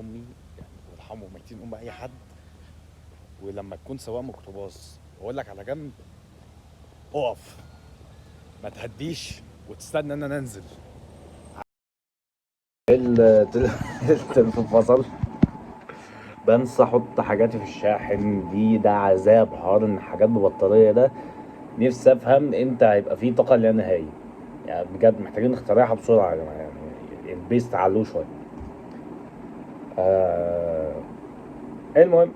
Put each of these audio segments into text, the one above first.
امي يعني، وارحموا ميتين ام اي حد. ولما تكون سواق ميكروباص واقول لك على جنب اقف، ما تهديش وتستنى ان انا انزل. التليفون فصل. بنسى احط حاجاتي في الشاحن دي، ده عذاب. حوار ان حاجات ببطارية ده نفسي افهم امتى هيبقى فيه طاقة لا نهائية. يعني بجد محتاجين نخترعها بسرعة يا جماعة، يعني ال pace تعلوه شوية. المهم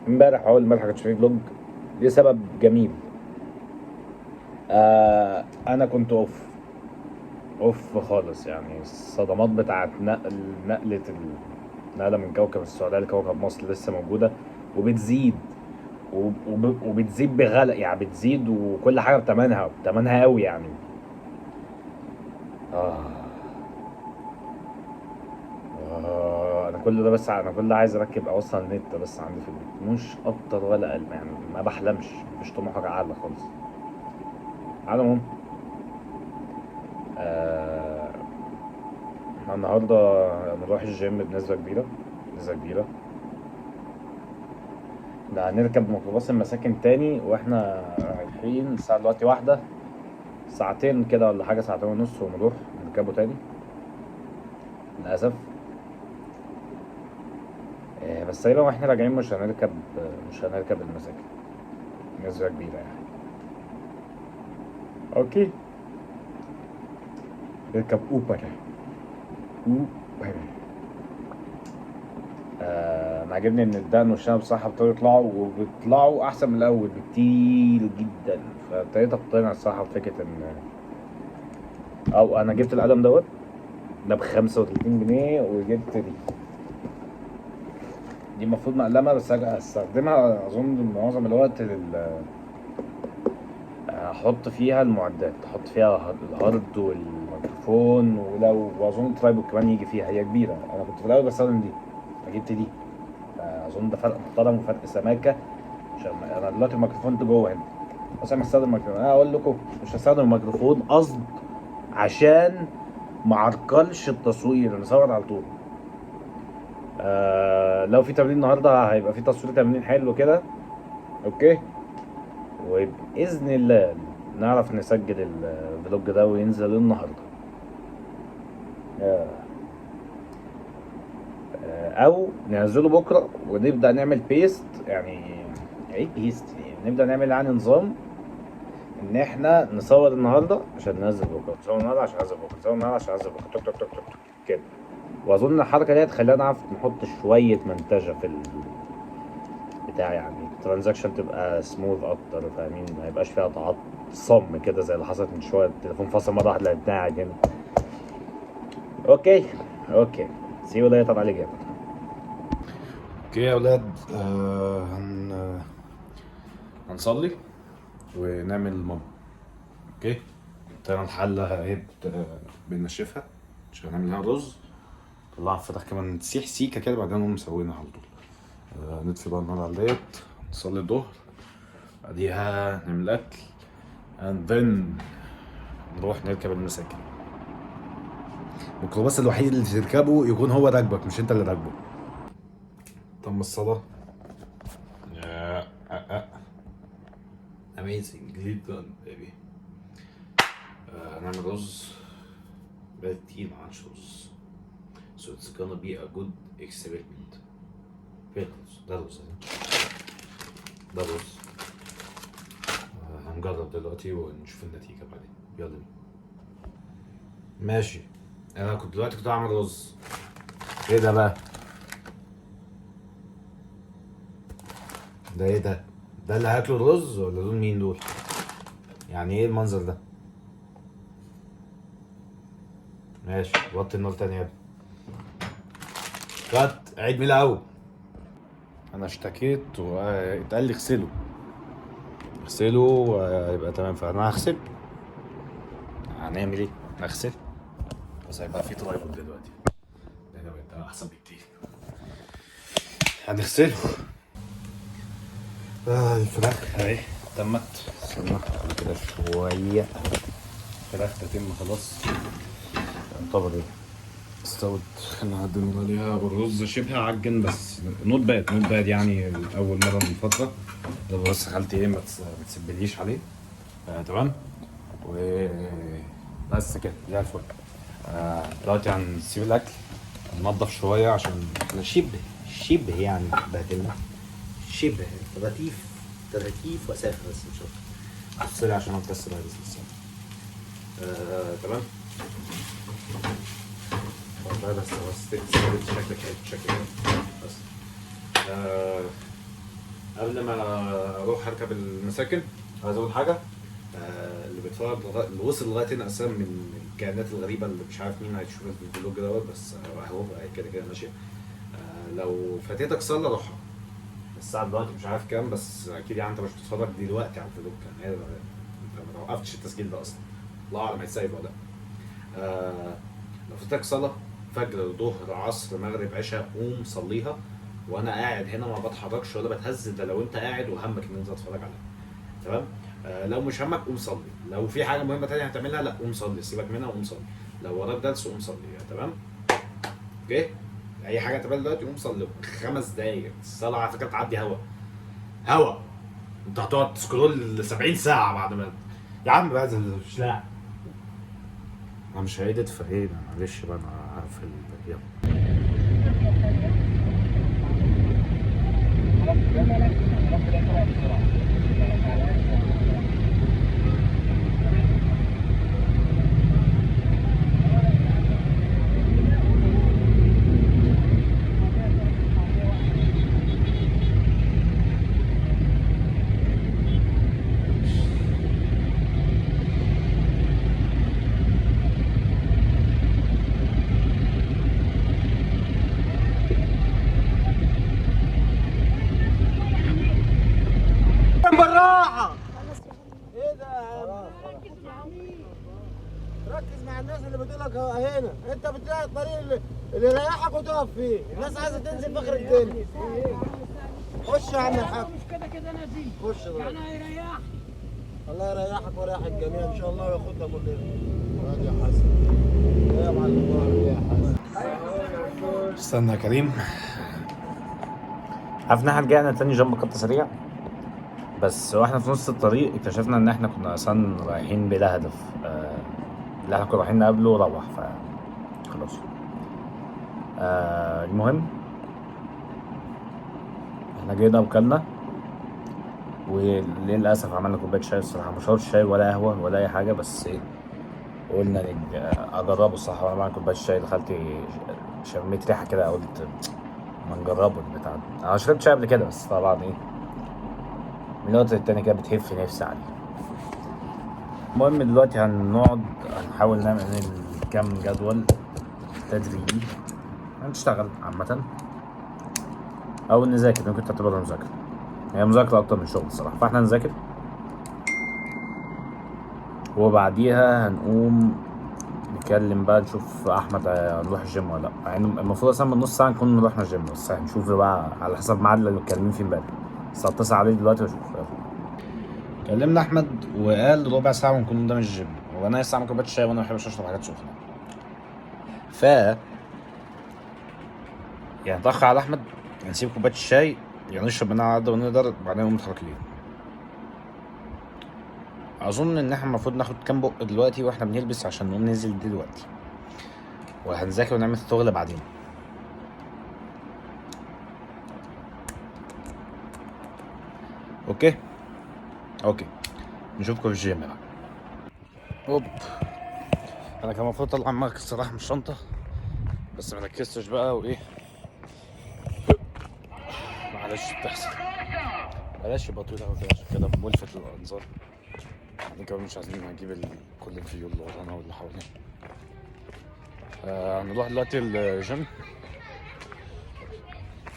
امبارح، اول امبارح كانش فيه vlog لسبب جميل. انا كنت off خالص، يعني الصدمات بتاعت نقلة النقلة من كوكب السعودية لكوكب مصر لسه موجودة وبتزيد وبتزيد بغلا، يعني بتزيد وكل حاجة بتمنها، بتمنها قوي يعني. انا كل ده بس انا كل ده عايز اركب اوصل النت بس عندي في البيت، مش اكتر ولا اقل، يعني ما بحلمش، مفيش طموح اعلى خالص. على العموم احنا النهارده هنروح الجيم بنسبة كبيرة، بنسبة كبيرة. ده هنركب ميكروباص المساكن تاني واحنا رايحين، الساعة دلوقتي 1، ساعتين كده ولا حاجة، ساعتين ونص ونروح نركبه تاني للأسف. بس تقريبا واحنا راجعين مش هنركب المساكن بنسبة كبيرة يعني. okay نركب اوبر. اوبر. انا عاجبني ان الدقن والشنب بصراحة ابتدوا يطلعوا، وبيطلعوا احسن من الاول بكتير جدا، فابتديت اقتنع الصراحة بفكرة ان او انا جبت القلم دوت ده ب35 جنيه، وجبت دي المفروض مقلمة بس هستخدمها اظن معظم الوقت احط فيها المعدات، احط فيها ال hard والميكروفون، واظن tripod كمان يجي فيها. هي كبيرة، انا كنت في الاول بستخدم دي فجبت دي، اظن ده فرق محترم وفرق سماكة، عشان انا دلوقتي الميكروفون ده جوه هنا، بس انا هستخدم الميكروفون. انا اقول لكم مش هستخدم الميكروفون قصد عشان ما عرقلش التصوير، نصور على طول. لو في تمرين النهارده هيبقى في تصوير تمرين حلو كده، okay، وباذن الله نعرف نسجل ال vlog ده وينزل النهارده. او ننزله بكره ونبدا نعمل paste. يعني ايه paste؟ يعني نبدا نعمل يعني نظام ان احنا نصور النهارده عشان ننزل بكره، نصور النهارده عشان ننزل بكره، نصور النهارده عشان ننزل بكره، توك توك توك توك توك كده. واظن الحركة دي هتخلينا نعرف نحط شوية منتجه في بتاع، يعني ال transition تبقى سموث اكتر، فاهمين؟ ما يبقاش فيها تعط صم كده زي اللي حصلت من شوية، التليفون فصل مرة واحدة لقيتني قاعد هنا. okay okay، see you later على جنب. okay يا اولاد، هنصلي ونعمل ماما. okay طبعا الحلة اهي بنشفها عشان نعمل لها رز. طلع الفراخ كمان تسيح سيكه كده، بعدين نقوم مسوينها على طول. نطفي بقى النار على ديت، نصلي الظهر، بعديها نعمل اكل and then نروح نركب المساكن. الميكروباص الوحيد اللي تركبه يكون هو راكبك مش انت اللي راكبه. تم الصلاة. Amazing done baby. هنعمل رز، بقالي كتير ما عملتش رز، so it's gonna be a good experiment. فين الرز؟ ده رز، ده رز. هنجرب دلوقتي ونشوف النتيجة بعدين. يلا بينا. ماشي، انا كنت دلوقتي كنت اعمل رز. ايه ده بقى؟ ده ايه ده؟ ده اللي هاكله الرز ولا دول مين دول؟ يعني ايه المنظر ده؟ ماشي، وطي النار تاني يا ابني. cut، عيد من الاول. انا اشتكيت واتقال لي اغسله، اغسله ويبقى تمام، فانا هغسل. هنعمل ايه؟ نغسل، بس هيبقى في tripod دلوقتي، ده بقى احسن بكتير. هنغسله. الفراخ اهي تمت، استنى كده شوية الفراخ تتم خلاص، يعتبر ايه. استوت، خلينا نهدي النار عليها. والرز شبه عجن بس not bad not bad، يعني اول مرة من فترة. ده بس خالتي ايه ما تسبليش عليه. تمام، و بس كده زي الفل. دلوقتي هنسيب الاكل ننضف شوية عشان احنا شبه يعني بهدلنا شبه تراتيف تراتيف وساخة، بس مش اكتر. بص لي عشان انا مكسر بس. تمام والله، بس شكلك حلو، شكلك حلو بس. قبل ما اروح اركب المساكن عايز اقول حاجة. اللي بيتفرج اللي وصل لغاية هنا اصلا من الكائنات الغريبة اللي مش عارف مين هيشوف ال vlog دوت، بس اهو كده كده ماشي. لو فاتتك صلاة روحها. الساعة دلوقتي مش عارف كام، بس اكيد يعني انت مش بتتفرج دلوقتي على ال vlog، يعني انت ما وقفتش التسجيل ده اصلا، الله اعلم هيتسيف ولا لا. لو فاتتك صلاة فجر ظهر عصر مغرب عشاء قوم صليها، وانا قاعد هنا ما بتحركش ولا بتهز. ده لو انت قاعد وهمك ان انت تتفرج عليها، تمام. لو مش همك قوم صلي، لو في حاجة مهمة تانية هتعملها لا قوم صلي، سيبك منها وقوم صلي. لو وراك درس قوم صلي، تمام okay. اي حاجة تعملها دلوقتي قوم صلي 5 دقايق. الصلاة على فكرة بتعدي هوا هوا، انت هتقعد ت scroll 70 ساعة بعد ما يا عم بقى مش لا انا مش ه edit فايه معلش بقى، انا عارف يلا. بالراحة. ايه ده يا عم؟ ركز مع الناس اللي بتقول لك هنا، انت بتلاقي الطريق اللي يريحك وتقف فيه، الناس عايزه تنزل في اخر الدنيا. خش يا عم الحاج. مش كده كده نازل. خش يعني هيريح. الله يريحك ويريح الجميع ان شاء الله وياخدنا كلنا. ادي يا حسن. ايه يا معلم؟ ايه يا حسن؟ استنى يا كريم. عارف ان احنا رجعنا تاني جنب خط سريع، بس واحنا في نص الطريق اكتشفنا ان احنا كنا اصلا رايحين بلا هدف. اللي احنا كنا رايحين نقابله روح، ف خلاص. المهم احنا جينا وكلنا، وللاسف عملنا كوباية شاي. الصراحة ما شربتش شاي ولا قهوة ولا اي حاجة، بس ايه قلنا اجربه الصراحة. وانا بعمل كوباية شاي دخلت شميت ريحه كده، قلت ما نجربه البتاع ده. انا شربت شاي قبل كده بس طبعا ايه من الوقت التاني كده بتهف نفسي عليه. المهم دلوقتي هنقعد هنحاول نعمل كام جدول تدريجي، هنشتغل عامة أو نذاكر، ممكن تعتبرها مذاكرة، هي مذاكرة أكتر من شغل الصراحة. فاحنا نذاكر وبعديها هنقوم نتكلم بقى، نشوف أحمد هنروح الجيم ولا لأ. يعني المفروض أصلا من نص ساعة نكون رحنا الجيم، بس هنشوف بقى على حسب ميعاد اللي متكلمين فيه امبارح. الساعة 9 عليه دلوقتي واشوف. كلمنا احمد وقال ربع ساعة ونكون قدام الجيم، وانا لسه عامل كوباية شاي وانا ما بحبش اشرب حاجات سخنة. ف يعني اتاخر على احمد، نسيب كوباية الشاي يعني نشرب منها على قد ما نقدر، بعدين نقوم متحركين. اظن ان احنا المفروض ناخد كام بق دلوقتي واحنا بنلبس عشان نقوم ننزل دلوقتي، وهنذاكر ونعمل شغل بعدين. okay okay، نشوفكم في الجيم بقى. اوب، انا كان المفروض اطلع مارك الصراحة من الشنطة، بس ما ركزتش بقى وايه، معلش بتحصل. بلاش يبقى طويل قوي كده عشان كده ملفت للانظار. بعدين كمان مش عايزين نجيب كل ال view اللي ورانا واللي حوالينا. هنروح دلوقتي الجيم،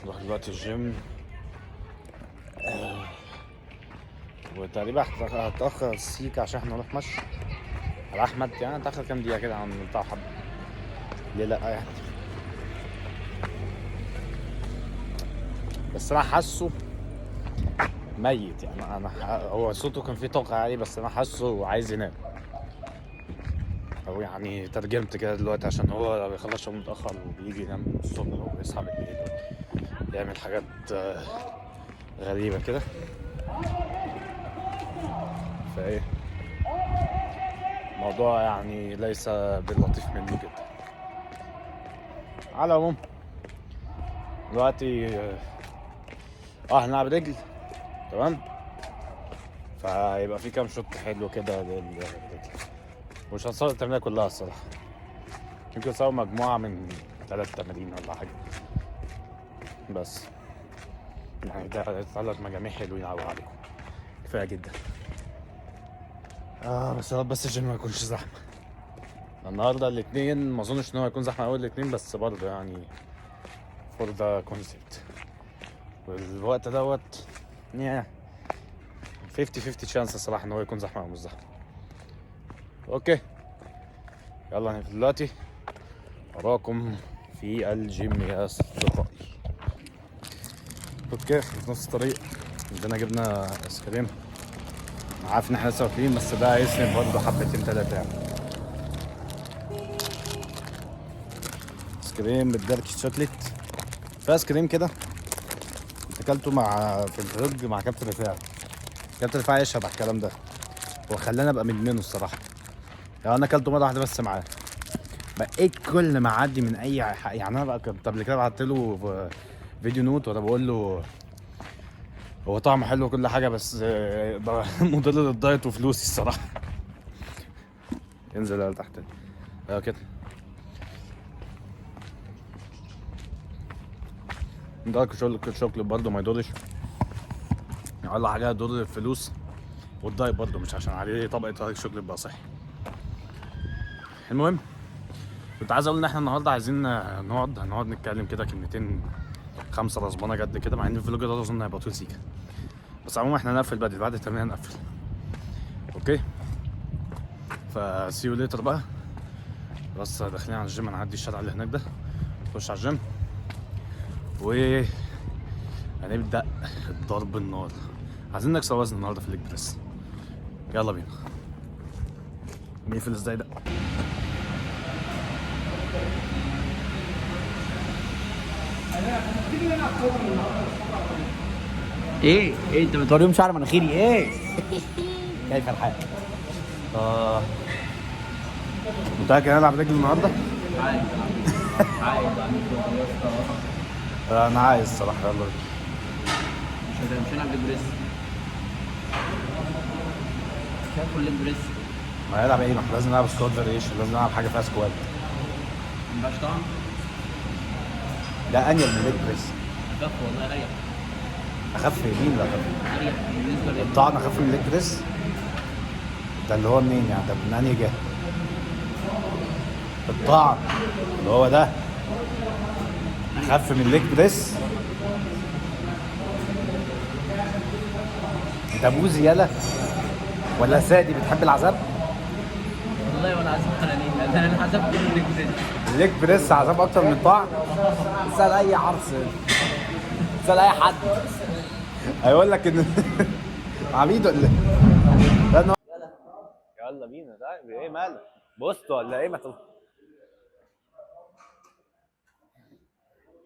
نروح دلوقتي الجيم. وتقريبا هتأخر سيكا عشان احنا نروح مشي على احمد، يعني هتأخر كام دقيقة كده عن بتاع حب. ليه لأ يعني، بس انا حاسه ميت يعني. انا هو صوته كان فيه طاقة عالية، بس انا حاسه عايز ينام. او يعني ترجمت كده دلوقتي، عشان هو بيخلص شغل متاخر وبيجي ينام الصبح وبيصحى بالليل، يعمل حاجات غريبة كده. فايه الموضوع يعني ليس باللطيف مني جدا. على العموم دلوقتي هنلعب رجل، تمام؟ فيبقى في كام shot حلو كده للرجل، مش هنصور التمرينة كلها الصراحة، يمكن نصور مجموعة من 3 تمارين ولا حاجة، بس يعني ده 3 مجاميع حلوين أوي عليكم، كفاية جدا. بس يا رب بس الجيم ما يكونش زحمة النهارده الاثنين، ما اظنش ان هو هيكون زحمة اول الاثنين، بس برضه يعني for the concept والوقت دوت 50-50 chance الصراحة ان هو يكون زحمة او مش زحمة. okay يلا نقفل دلوقتي، اراكم في الجيم يا اصدقائي. okay في نص الطريق عندنا جبنا ايس كريم، عارف ان احنا لسه واكلين بس ده هيسند برضه حبتين تلاتة يعني. ايس كريم بال dark chocolate، في ايس كريم كده كنت اكلته مع في ال vlog مع كابتن رفاعي، كابتن رفاعي يشهد على الكلام ده وخلاني ابقى مدمنه الصراحة. يعني انا اكلته مرة واحدة بس معاه، بقيت كل ما اعدي من اي يعني انا بقى كنت قبل كده بعت له video note وانا بقول له هو طعمه حلو وكل حاجة بس ده مضر لل diet وفلوسي الصراحة. انزل تحت ايوه كده. dark chocolate برضه ما يضرش، يعني ولا حاجة تضر الفلوس وال diet برضه، مش عشان عليه طبقه dark chocolate بقى صحي. المهم كنت عايز اقول ان احنا النهارده عايزين هنقعد نتكلم كده كلمتين 5 رزبانه جد كده، مع ان ال vlog ده اظن هيبقى طويل سيكا، بس عموما احنا هنقفل بدري بعد التمرين هنقفل. okay ف see you later بقى. بس داخلين على الجيم، هنعدي الشارع اللي هناك ده نخش على الجيم و هنبدا الضرب النار. عايزين نكسر وزن النهارده في ال leg press، يلا بينا. نقفل ازاي ده؟ ايه ايه انت بتوريهم شعر مناخيري ايه؟ كيف الحال؟ متأكد هنلعب رجل النهارده؟ عايز عايز يا اسطى. انا عايز الصراحة، يلا بينا. مش هنلعب leg press، مش هدخل leg press. ما هنلعب ايه؟ ما احنا لازم نلعب squat variation، لازم نلعب حاجة فيها squat. ما ينفعش طبعا. لا انيل من leg press. اخف والله، اريح. اخف مين اللي اخف؟ اريح بالنسبة لل الطعن اخف من ال leg press؟ ده اللي هو منين يعني؟ ده من انهي جهة؟ الطعن اللي هو ده اخف من ال leg press؟ انت بوزي يالا ولا سادي بتحب العذاب؟ والله ولا عذاب ولا نيلة، ده انا العذاب كله leg press. ال leg press عذاب اكتر من الطعن؟ اسال اي عرس، اسال اي حد هيقول لك ان عبيد ولا ايه؟ يلا بينا. طيب ايه مالك؟ بوست ولا ايه؟ ما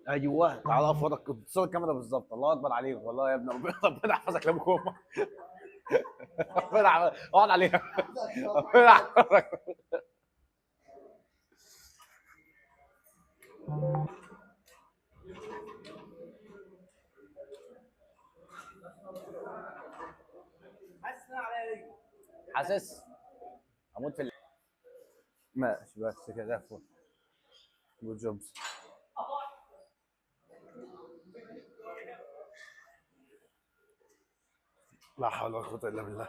ايوه تعالى اقف وراك، كنت بتصور الكاميرا بالظبط. الله اكبر عليك والله يا ابني، ربنا يحفظك لابوك وامك. ربنا يحفظك، اقعد عليها. ربنا يحفظك. حاسس اموت في ماشي بس كده فل. good jobs. لا حول ولا قوة إلا بالله.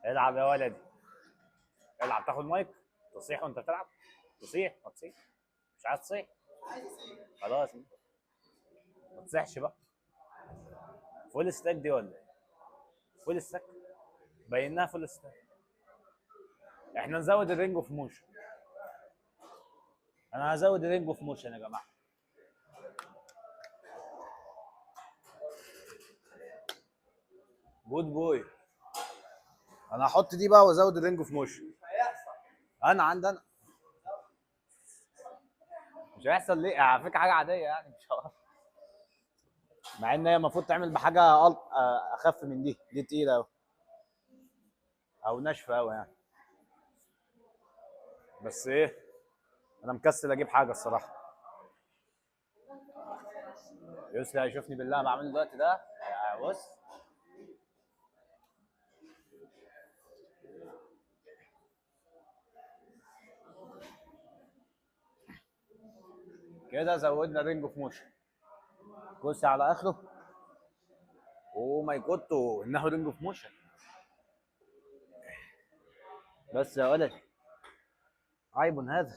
العب يا ولدي، العب. تاخد مايك تصيح وانت بتلعب؟ تصيح؟ ما تصيح، مش عايز تصيح؟ خلاص ما تصيحش بقى. full stack دي ولا ايه؟ full stack بيناها full stack. احنا نزود ال range of motion. انا هزود ال range of motion يا جماعة. good boy. انا هحط دي بقى وازود ال range of motion. انا عندي انا مش هيحصل ليه على فكره، حاجة عادية يعني مش هقف. مع ان هي المفروض تعمل بحاجة اخف من دي، دي تقيلة قوي او ناشفة قوي يعني. بس ايه، انا مكسل اجيب حاجة الصراحة. يوسف هيشوفني بالله انا بعمله دلوقتي ده، بص كده زودنا range of motion، كرسي على اخره. oh my God، انه range of motion. بس يا ولد عيب هذا.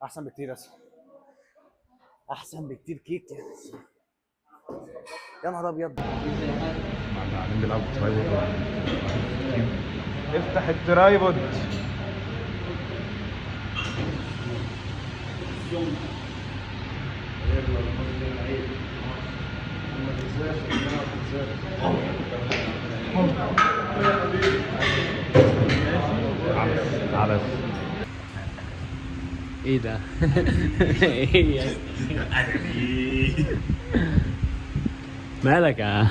احسن بكتير اصلا، احسن بكتير كيك يا نهار ابيض. قاعدين بيلعبوا tripod. افتح ال tripod. عبس. ايه ده؟ ايه يا مالك يا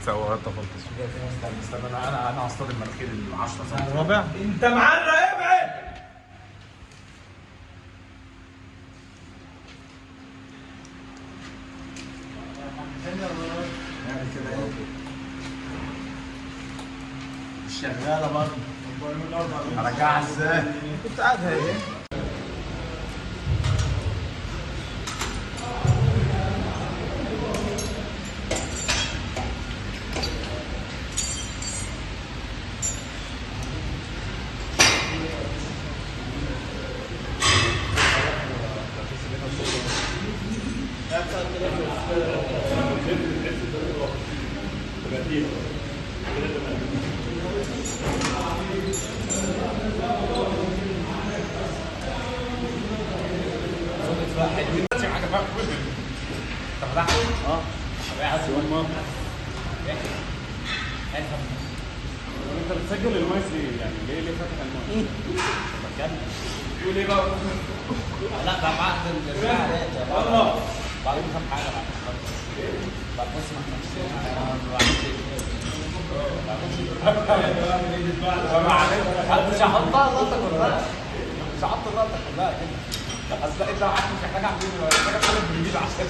صورت تصوير. استنى انا هصطاد المناخير ال 10 سم. الرابع انت معرق، ابعد. نعمل كده ايه؟ مش شغالة برضه. هرجعها ازاي؟ كنت قاعد ايه؟ انت بتسجل المايس ليه؟ يعني ليه فاتح المايك؟ بتقول ايه بقى؟ لا ده بعد الله. بعدين كام حاجة بعد بعد بص ما احنا مش هحطها اللقطة كلها، مش هحط اللقطة كلها كده. اصل انت عارف مش محتاج اعمل ايه، محتاج اتعلم بالانجليزي عشان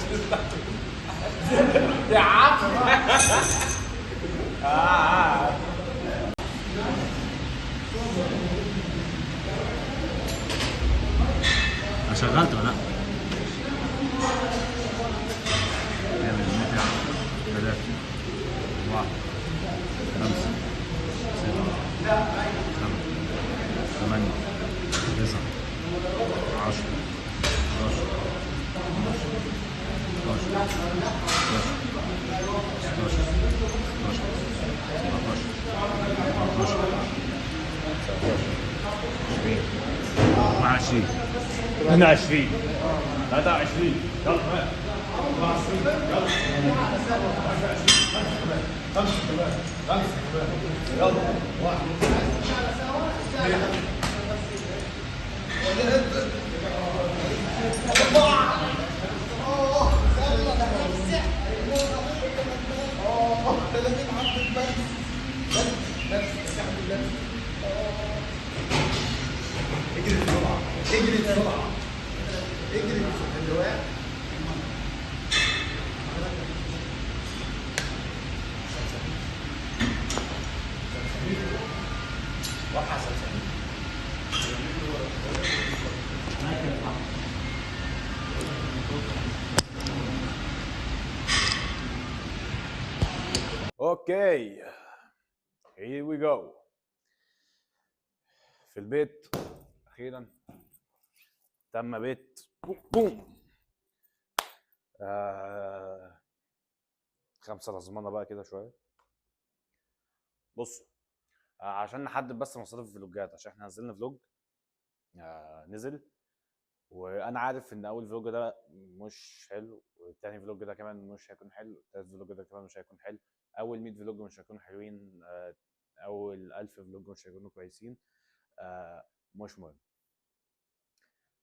يا عم. انا شغلت ولا لا؟ 3 4 5 6 7 8 9 10 11 12 13 14 16 17 18 19 20 21 22 23 يلا 24 يلا 25 5 يلا 1 2 اجري بسرعة، اجري بسرعة، اجري بسرعة اللي واقع. okay here we go. في البيت اخيرا تم بيت بوم بوم. خمسة رزمانة بقى كده شوية. بصوا، عشان نحدد بس مصاريف الفلوجات، عشان احنا نزلنا vlog، نزل، وانا عارف ان اول vlog ده مش حلو، والتاني vlog ده كمان مش هيكون حلو، والتالت vlog ده كمان مش هيكون حلو، اول 100 vlog مش هيكونوا حلوين، اول 1000 vlog مش هيكونوا كويسين، مش مهم،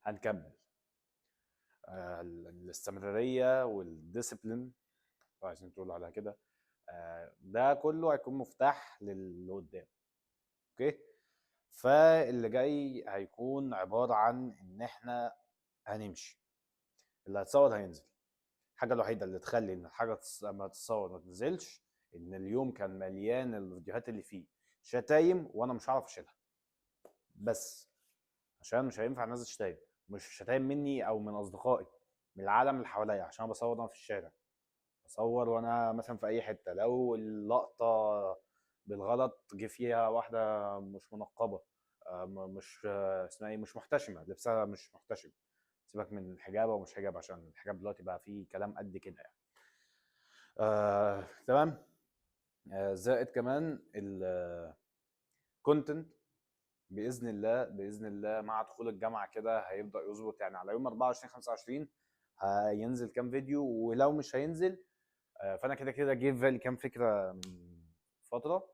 هنكمل. الاستمرارية وال discipline لو عايزين تقولوا عليها كده، ده كله هيكون مفتاح للي قدام. okay، فاللي جاي هيكون عبارة عن ان احنا هنمشي، اللي هتصور هينزل. الحاجة الوحيدة اللي تخلي ان الحاجة لما تتصور ما تنزلش، ان اليوم كان مليان الفيديوهات اللي فيه شتايم وانا مش هعرف اشيلها، بس عشان مش هينفع انزل شتايم، مش شتايم مني او من اصدقائي، من العالم اللي حواليا، عشان انا بصور وانا في الشارع، بصور وانا مثلا في اي حتة، لو اللقطة بالغلط جه فيها واحدة مش منقبة، مش، اسمها ايه، مش محتشمه، لبسها مش محتشم، سيبك من الحجاب ومش حجاب، عشان الحجاب دلوقتي بقى فيه كلام قد كده يعني. تمام. زائد كمان ال content باذن الله، باذن الله مع دخول الجامعة كده هيبدا يظبط، يعني على يوم 24 25 هينزل كام فيديو، ولو مش هينزل، فانا كده كده جه في بالي كام فكرة من فترة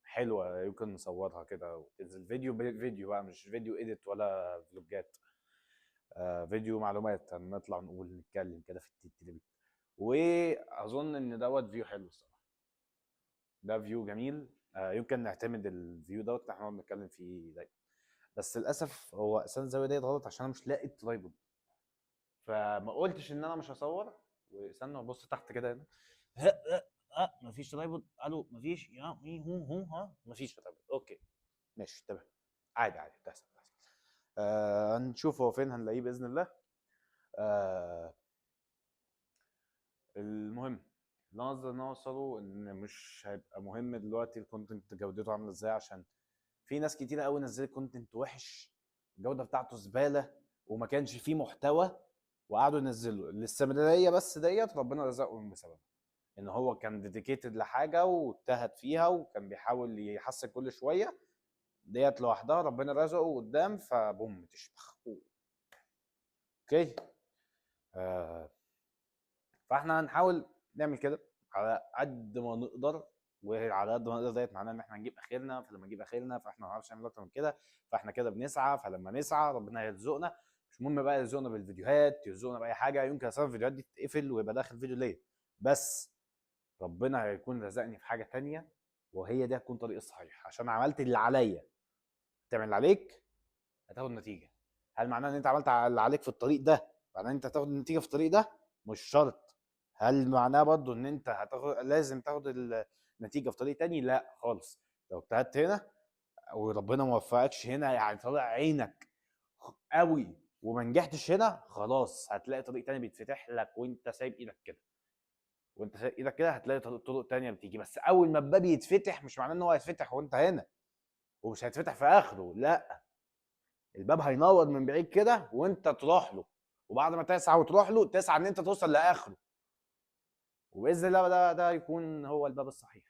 حلوة يمكن نصورها كده وتنزل فيديو، فيديو بقى مش فيديو edit ولا فلوجات، فيديو معلومات، هنطلع نقول نتكلم كده في التتربيت. واظن ان دوت view حلو الصراحة، ده view جميل، يمكن نعتمد ال view دوت اللي احنا بنتكلم فيه دايما، بس للاسف هو اساسا الزاوية ديت غلط عشان انا مش لاقي ال tripod، فما قلتش ان انا مش هصور. واستنى ابص تحت كده هنا، ها ها ها، مفيش tripod، الو مفيش، يا هي هو هو ها، مفيش tripod. okay ماشي تمام، عادي عادي، بتحصل بتحصل. هنشوف هو فين هنلاقيه باذن الله. المهم اللي انا قصدي ان انا اوصله ان مش هيبقى مهم دلوقتي ال content جودته عامله ازاي، عشان في ناس كتيرة قوي نزلت content وحش، الجودة بتاعته زبالة وما كانش فيه محتوى، وقعدوا ينزلوا. الاستمرارية بس ديت ربنا رزقهم بسببها، ان هو كان dedicated لحاجة واجتهد فيها وكان بيحاول يحسن كل شوية، ديت لوحدها ربنا رزقه قدام، فبوم تشبخ. okay، فاحنا هنحاول نعمل كده على قد ما نقدر، وعلى قد ما نقدر ديت معناه ان احنا هنجيب اخرنا، فلما نجيب اخرنا فاحنا ما نعرفش نعمل اكتر من كده، فاحنا كده بنسعى، فلما نسعى ربنا هيرزقنا. مش مهم بقى يرزقنا بالفيديوهات، يرزقنا باي حاجة، يمكن اصلا الفيديوهات دي تتقفل ويبقى داخل فيديو ليا، بس ربنا هيكون رزقني في حاجة تانية، وهي دي هتكون طريق الصحيح، عشان عملت اللي عليا. تعمل اللي عليك هتاخد نتيجة. هل معناه ان انت عملت اللي عليك في الطريق ده معناه ان انت هتاخد النتيجة في الطريق ده؟ مش شرط. هل معناه برضو ان انت لازم تاخد النتيجة في طريق تاني؟ لا خالص. لو اجتهدت هنا وربنا ما وفقكش هنا، يعني طالع عينك قوي وما نجحتش هنا، خلاص هتلاقي طريق تاني بيتفتح لك وانت سايب ايدك كده، وانت سايب ايدك كده هتلاقي طرق تانية بتيجي. بس اول ما الباب يتفتح مش معناه ان هو هيتفتح وانت هنا، ومش هيتفتح في اخره، لا، الباب هينور من بعيد كده وانت تروح له، وبعد ما تسعى وتروح له تسعى ان انت توصل لاخره، وباذن الله ده يكون هو الباب الصحيح.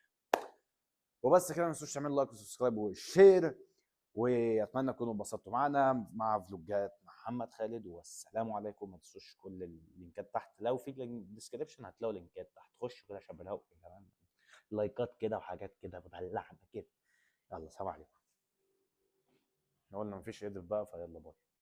وبس كده، ما تنسوش تعملوا like و subscribe و share، واتمنى تكونوا اتبسطتوا معانا مع فلوجات محمد خالد. والسلام عليكم. ما تنسوش كل اللينكات تحت، لو في description هتلاقوا لينكات تحت، خشوا كده شبلهوا كمان لايكات كده وحاجات كده بدلعنا كده. يلا سلام عليكم. قلنا مفيش edit بقى، فيلا bye.